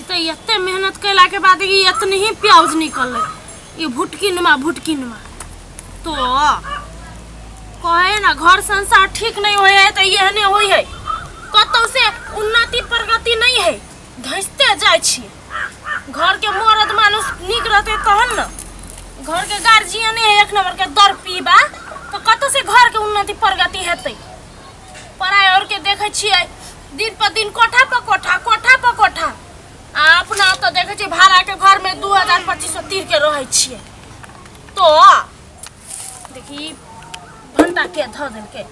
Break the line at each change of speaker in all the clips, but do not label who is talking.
देखी तऽ एते मेहनत कयलाके बाद ई एतनी ही प्याज निकललै ई भुटकिनमा भुटकिनमा तो कहे ना घर संसार ठीक नहीं होय है तऽ एहने होय है कतौ से उन्नति प्रगति नहीं है धंसते जाइ छी घर के मरद मानुस नीक रहते तहन न घर के गार्जियन है एक नंबर के दर पीबा तो कतौ से घर के उन्नति प्रगति हेतै पराय और के देखै छियै दिन पर दिन कोठा पर कोठा कोठा पर कोठा आ अपना तऽ देखै छियै भाड़ा के घर में 2000 2500 तीर के रहै छियै। तो देखी भंटा के धऽ देलकै।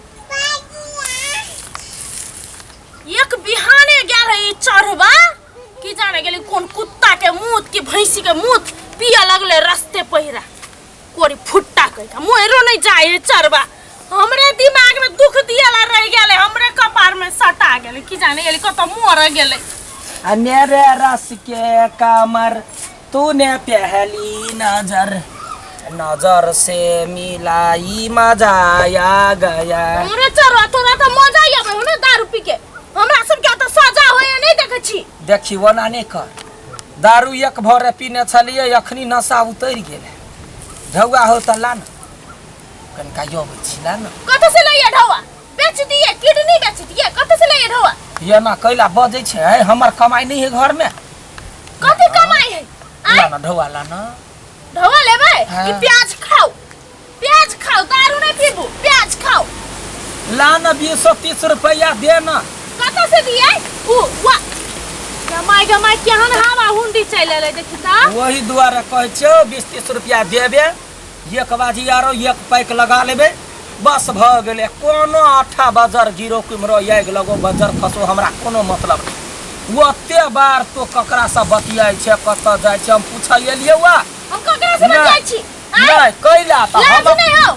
एक बिहाने गेल है ई चढ़बा की जाने गेली कोन कुत्ता के मूत की भैंसी के मूत पिए लगले रस्ते पहिरा कोरी फुट्टा कह के मोरो नहीं जाए है चरबा। हमरे दिमाग में दुख दियाला रह गेले, हमरे कपार में सटा गेले, की जाने गेली कत मर गेले।
आ मेरे रस के कमर तूने पहली नजर नजर से मिलाई मजा आ गया।
हमरे चरवा तोरा तो मजा आबै हो ने दारू पी के, हमरा सब के तो सजा होय नहीं देखै छी।
देखी ओना नहीं कर, दारू एक भरे पीने छलियै अखनी नशा उतरि गेलै। ढौआ हो तऽ ला ने कनिका अबै छी ला ने।
कतऽ से लैया ढौआ? बेच दिए किडनी बेच दिए, कतऽ से लैया ढौआ?
एना कैला बजै छै है, हमर कमाइ नहीं है घर में।
कथी कमाइ है?
ला ना ढौआ ला ना।
ढौआ लेबै? हाँ। कि प्याज खाओ? प्याज खाओ, दारू नहीं पीबू, प्याज खाओ।
ला ना 20 30 रुपया दे ना।
कतऽ से दिए? उ वा गमाय गमाय केहन हवा हुंडी चलि एलै देखी त।
वही दुआरे कहै छियौ 20 30 रुपया देबे, एक बाजी आरो एक पैक लगा लेबै बस भऽ गेलै। कोनो आठा बजर गिरो किम्हरो आगि लगो बजर खसो हमरा कोनो मतलब नहि। ओते बार तो ककरासँ बतियाइ छै कतऽ जाइ छै हम पूछै एलियै वा।
हम ककरा से बतियाइ छी?
नहि कैला तऽ
लाज
हम
नहि हौ।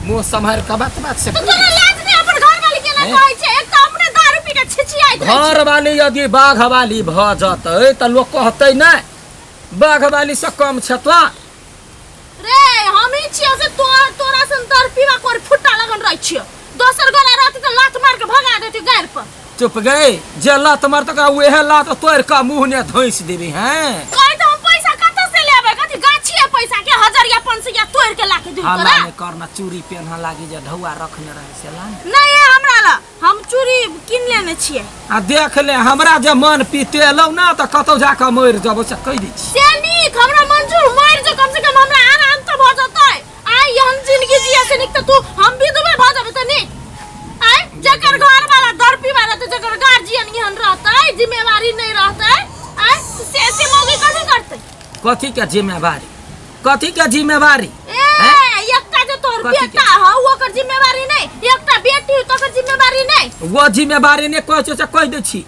मुँह सम्हारि कऽ बात बात से
तो तोरा लाज नहि अपन घर वाली के ना कहै छै? एक तऽ अपने दारू पी के छिछियाइत रहै छै।
घर वाली यदि बाघ वाली भऽ जतै तऽ लोक कहतै नहि बाघ वाली से कम छै तो।
रे हम ही छियो से तोरा सन दर पीवा कोर फुट्टा लगन रहै छियो, दोसर गला रहती तऽ लात मार के भगा देती गारि पर।
चुप गए, जे लात मार तकरा उहे लात तोड़ के मुँह ने धोइस देबी हैं।
कहै तऽ हम पैसा कतऽ से लेबै? कथी गाछी है पैसा के 1000 या 500 या तोड़ के लाके दी
हल्ला
तोरा?
नहीं करना, चूड़ी पेन्ह लागी जे ढौआ रखने रहे से ला।
नहीं है हमरा ला, हम चूड़ी किन लेने छियै।
आ देख ले हमरा जे मन पीतेलौ ना तऽ कतौ जाके मरि जबो से कहि दै छी।
से नीक हमरा मंजूर, मरि जो कम से कम हमरा आराम तऽ भऽ जतै। आइ एहन जिंदगी जिए से नीक तऽ तू हम विधवे भऽ जेबै तऽ नीक। आइ जकर घर वाला दर पीवा रहतै, जकर गार्जियन एहन रहतै, जिम्मेवारी नहीं रहतै, आइ से मौगी कथी करतै?
कथी के जिम्मेवारी? कथी के जिम्मेवारी?
ए एकटा जे तोहर
कथी के?
बेटा हौ ओकर जिम्मेवारी नहीं, एकटा बेटी हौ तकर जिम्मेवारी नहीं।
वो जिम्मेवारी नहीं कहै छै से कहि दै छी।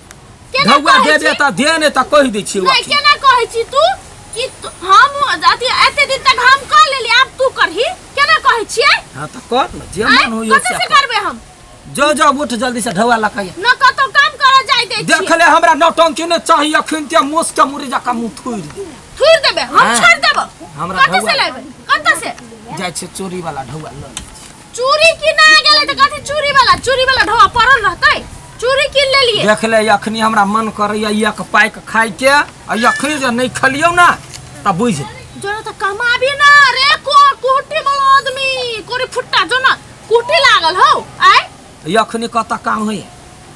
केना
ढौआ
कहै
देबे
छी?
तऽ दे नहि तऽ कहि दै छी।
नहीं केना कहै छी तू कि हम अथी एते दिन तक हम कर लेली आब तू करही, केना कहै छियै?
हाँ तऽ कर न जे
आँय,
मन होइए
कतऽ
से
से
कर।
करबै हम?
जो जो उठ जल्दी से ढौआ लऽ के।
न कतौ काम करऽ जाय दै
देख
छियै।
ले हमरा नौटंकी नहि चाही अखन ते मोस के मुड़ी जकाँ मुँह थोड़ि दे।
थोड़ि देबै हम,
हाँ।
छोड़ि देबौ।
हमरा
कतऽ से
ढौआ
लेबै? कतऽ से
जाइ छै चोरी वाला ढौआ लऽ लै छी।
चूड़ी किना गेलै तऽ कथी चूड़ी वाला? चूड़ी वाला ढौआ पड़ल रहतै? चूड़ी किन लेलियै।
देख ले अखनी हमरा मन करैया एक पाइक खाइके आ अखनी जे नहि खेलियौ ना तऽ बुझि ले।
जो ना तऽ कमाबी ना रे कोटी वाला आदमी कोरी फुट्टा जो ना कोटी लागल हौ। आय
अखनी कतऽ काम होइए?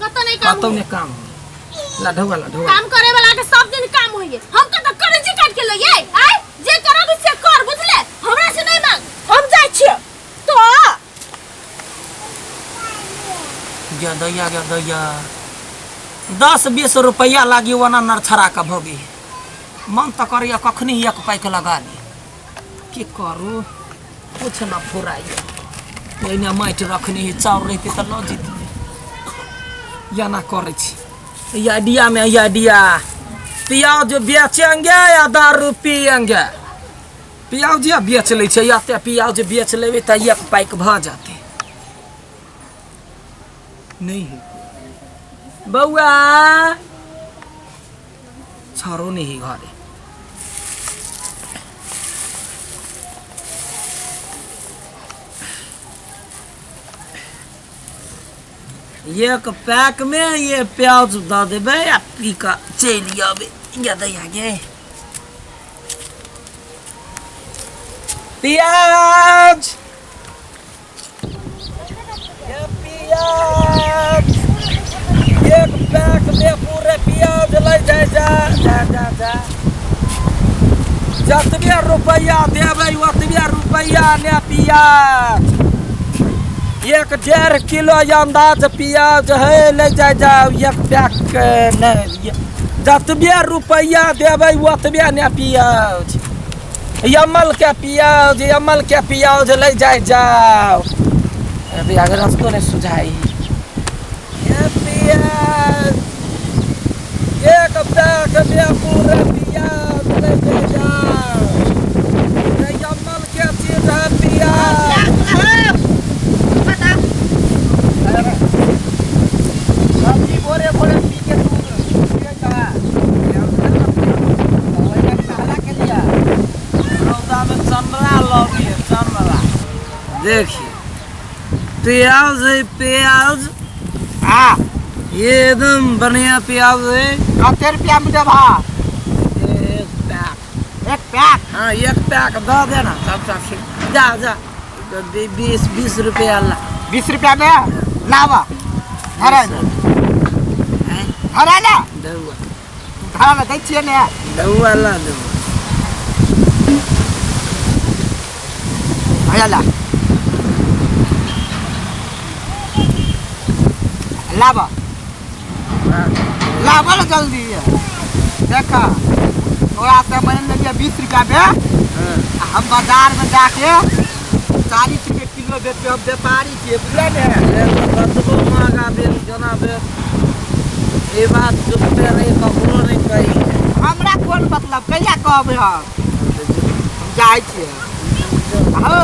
कतऽ नहीं काम
कतौ
होइए।
नहि काम होइए। ला ढौआ ला ढौआ।
काम करे वाला के सब दिन काम होइए, हम कतऽ करेजी काट के लइयै? आय जे करब से कर, बुझले? हमरा से नहीं मांग, हम जाइ छियै तो।
गे दैया गे दैया 10 20 रुपैआ लागी ओना नरछड़ा के भोगी मन तऽ करैया कखनी एक पाइक लगा ली। की करू कुछ न फुराइए। ओहिना माटि रखने है चाउर रहते तऽ लऽ जैतियै। एना करै छी ई आइडिया में ई आइडिया प्याज बेचेंगे या दारू पियेंगे? प्याज बेच लै छै, एते प्याज बेच लेबै तऽ एक पाइक भऽ जेतै। नहीं है बौआ छरो नहीं है घरे। एक पैक में ये प्याज दऽ देबै आ पी कऽ चलि अबै। गे दैया गे प्याज ये प्याज एक पैक में पूरे प्याज ले जाए जा जा जा जा जतबे रुपैआ देबै ओतबे रुपैआ ने प्याज एक डेढ़ किलो अंदाज प्याज है ले जाए जाओ एक पैक के नहीं जतबे रुपैआ देबै ओतबे ने प्याज यमल के प्याज यमल के प्याज ले जाए जाओ अभी अगर रस्तो नहीं सुझाई ये प्याज एक पैक में पूरा प्याज ले जाए जाओ ये यमल के चीज है प्याज
सब्जी भोरे भोरे पी के तू पिए का ओहिमे टहला के लिया
रौदा में चमड़ा लगी है चमड़ा देखिए प्याज है प्याज
हाँ
ये एकदम बढ़िया प्याज है
कते रुपया में देबा
एक पैक
एक पैक
हाँ एक पैक दऽ देना सब सब जा जा बीस बीस रुपया ला
20 रुपया में लावा धरा
हैं?
धरा ना
दौआ
धरा ना दै छियै ने
दौआ ला दौआ
भैया ला लावा लावा ना जल्दी देखा तोरा से मान लेलिए 20 रुपया में आ हम बाजार में जाके 40 रुपये किलो बेचबै हम व्यापारी छियै बुझलियै ने
कतबो महगा भेल केना भेल ई बात चुपे रही ककरो नहि कही
हमरा कोन मतलब कहिया कहबै हम हम जाइ छियै हो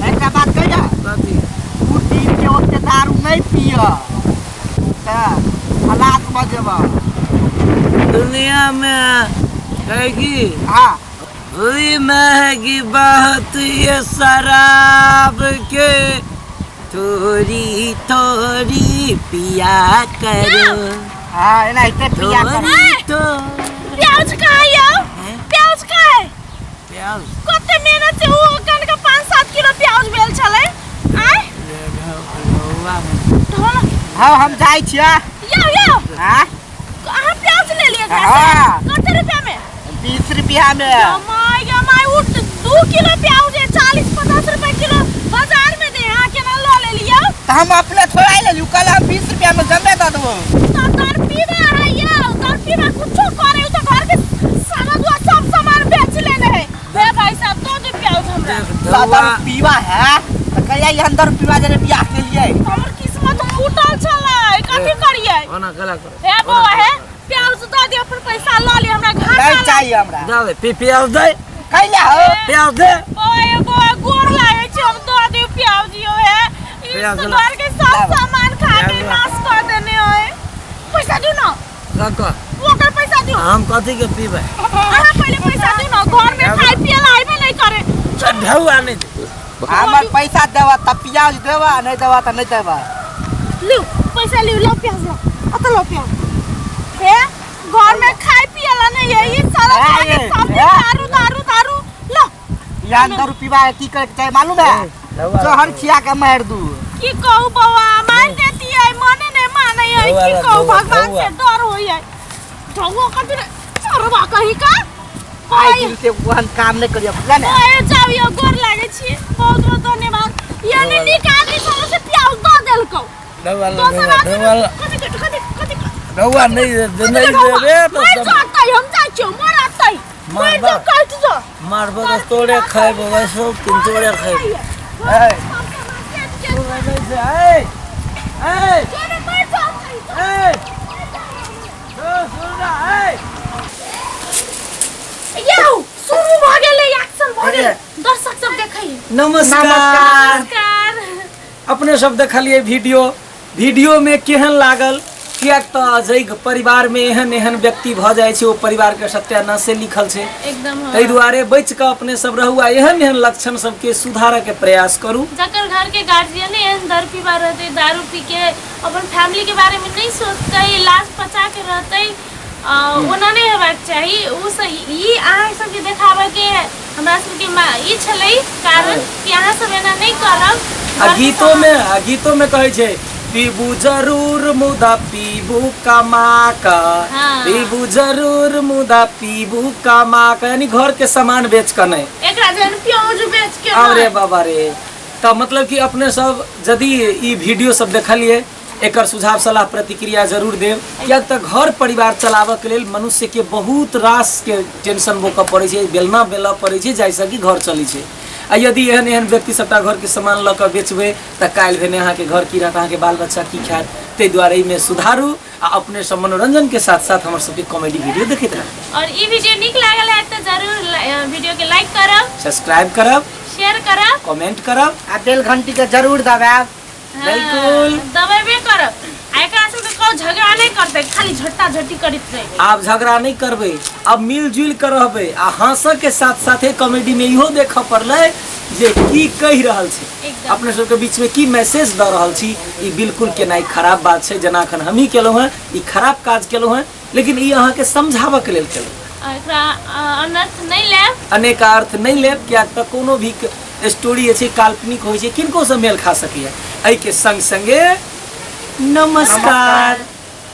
एकटा बात कहिया
कथी
तू दिन के ओते दारू नहि पिय तऽ हलाक भऽ जेबह
दुनिया में है कि
हाँ
हुई महंगी बहुत ये शराब के थोड़ी थोड़ी पिया करो
हाँ एनाहिते पिया कर
थोड़ी थोड़ी
प्याज कहाँ यौ
हैं?
प्याज कहाँ है
प्याज
कते मेहनत से ओ कनका 5-7 किलो प्याज भेल छलै आय ढोल
हाँ हम जाइ छियै
यौ यौ
हाँ
अहाँ प्याज ले लिअ एकरा से?
हाँ।
कते रुपया में
20 रुपया में
my गे my उठ 2 किलो प्याज है 40-50 रुपए किलो बाजार में दे अहाँ केना लऽ लेलियौ
तऽ हम अपने थोड़ा लेलियौ कल हम 20 रुपया में जमे दऽ देबौ
तो तर पीबा है यौ तर पीबा कुछो करे तो घर के सारा दुआ सब सामान बेच लेने है हे भाई साहब दो दे प्याज हमरा
सदर पीवा है तऽ कहिया ई अंदर पीवा जरे बियाह केलियै
हमर किस्मत फूटल छलै कथी करियै
ओना गला करो
हे बौआ हे प्याज दऽ दिअ अपन पैसा लऽ ले हमरा घाटा
नहीं
लाग-
चाहिए हमरा
दे दे पी प्याज दे
कैला हो
प्याज दे
बौआ हे बौआ गोर लागै छै हम दऽ दियौ प्याज यौ हे ई
प्याज ला।
घर के सब
लाबा।
सामान खा के
प्याज ला।
नाश कऽ देने है पैसा दियौ ना
कक
ओकर पैसा दियौ
हम कथी के पीबै
अहाँ पहिले पैसा दियौ ना घर में खाय पिए ला आइबे नहीं करे
ढौआ नहीं दे
हमर पैसा देबा तऽ प्याज देबा नहीं देबा तऽ नहीं देबा
लिउ पैसा लिउ लो प्याज लो अत लो प्याज हे घर में खाय पिए ला नहीं है ये साला खा के सब दिन दारू दारू दारू लो
यहाँ दारू पीवा के की करे के चाही मालूम है जहर खिया के मार दू
की कहू बौआ मार देती है मने नहीं माने है की कहू भगवान से डर होई है ढौओ कथी रे चोरबा कही का
आइ दिन से वहन काम नहीं करियो बुझला ने
ओए जाबियो गोर लागे छी बहुत बहुत धन्यवाद यानी नीक आदमी सब से प्याज दऽ देलकौ दोसर आदमी कथी कथी कथी कथी
रउआ नहीं नहीं देबे तो
मर जातै हम जाइ छियौ मर आतै मर जो कटि जो
मारबो तो तोरे खैबो वैसो तीन तोरे खैबो
ए
ए ए ए सुन ना ए
यौ शुरू भऽ गेलै एक्शन भऽ गेलै दर्शक सब देखै
नमस्कार
नमस्कार
अपने सब देखलिए वीडियो वीडियो में केहन लागल किएक तऽ जाहि परिवारमे एहन एहन व्यक्ति भऽ जाइ छै ओ परिवारके सत्यानाशे लिखल छै
एकदम
ताहि दुआरे बचि कऽ अपने सब रहू आ एहन एहन लक्षण सबके सुधारऽके प्रयास करू
जकर घर के गार्जियन एहन दर पीबा रहतै दारू पी के अपन फैमिली के बारे में नहीं सोचतै लाज बचा के रहतै ओना नहि हेबाक चाही। ओ ई अहाँ सबके देखाबऽ के हमरा सबके ई छलै कारण कि अहाँ सब एना नहि करब।
आ
घरके
गीतो
सामान
में, आ गीतो में कहै छै पीबू जरूर मुदा पीबू कमा कऽ, पीबू जरूर मुदा पीबू कमा कऽ, यानी घर के सामान बेच कऽ नहि,
एकरा जहन प्याज बेच के
अरे
नहि।
बाबा रे। तऽ मतलब कि अपने सब यदि ई वीडियो सब देखलियै, एकर सुझाव सलाह प्रतिक्रिया जरूर देब, किएक तऽ घर परिवार चलाबऽके लेल मनुष्यके बहुत रासके टेंशन भोगऽ पड़ै छै, बेलना बेलऽ पड़ै छै जाहिसँ कि घर चलै छै। आ यदि एहन एहन व्यक्ति सबटा घरके सामान लऽ कऽ बेचबै तऽ काल्हि भेने अहाँके घर की रहत, अहाँके बाल बच्चा की खायत? ताहि दुआरे एहिमे सुधारू आ अपने सब मनोरंजनके साथ साथ हमर सबके कॉमेडी वीडियो देखैत रहू।
और ई वीडियो नीक लागल है तऽ जरूर वीडियो के लाइक करब,
सब्सक्राइब करब,
शेयर करब,
कमेंट करब
आ बेल घंटी के जरूर दबायब।
बिल्कुल
दबेबे करब। आ एकरा सबके कहू झगड़ा नहि करतै, खाली झट्टा झट्टी करैत रहै।
आब झगड़ा नहि करबै, आब मिलजुल कर रहबै। आ हंसऽ के साथ साथे कॉमेडी में इहो देखऽ पड़लै जे की कहि रहल छै
एकदम।
अपने सबके बीच में, की मैसेज दऽ रहल छी। ई बिल्कुल केनाइ खराब बात छै, जेना एखन हमही केलहुँ हेँ, ई खराब काज केलहुँ हेँ, लेकिन ई अहाँके समझाबऽ के लेल केलहुँ।
आ एकरा अनर्थ नहि लेब,
अनेक अर्थ नहि लेब, किएक तऽ कोनो भी स्टोरी जे छै काल्पनिक होइ छै, किनको से मेल खा सकैए। एहिके संग संगे नमस्कार।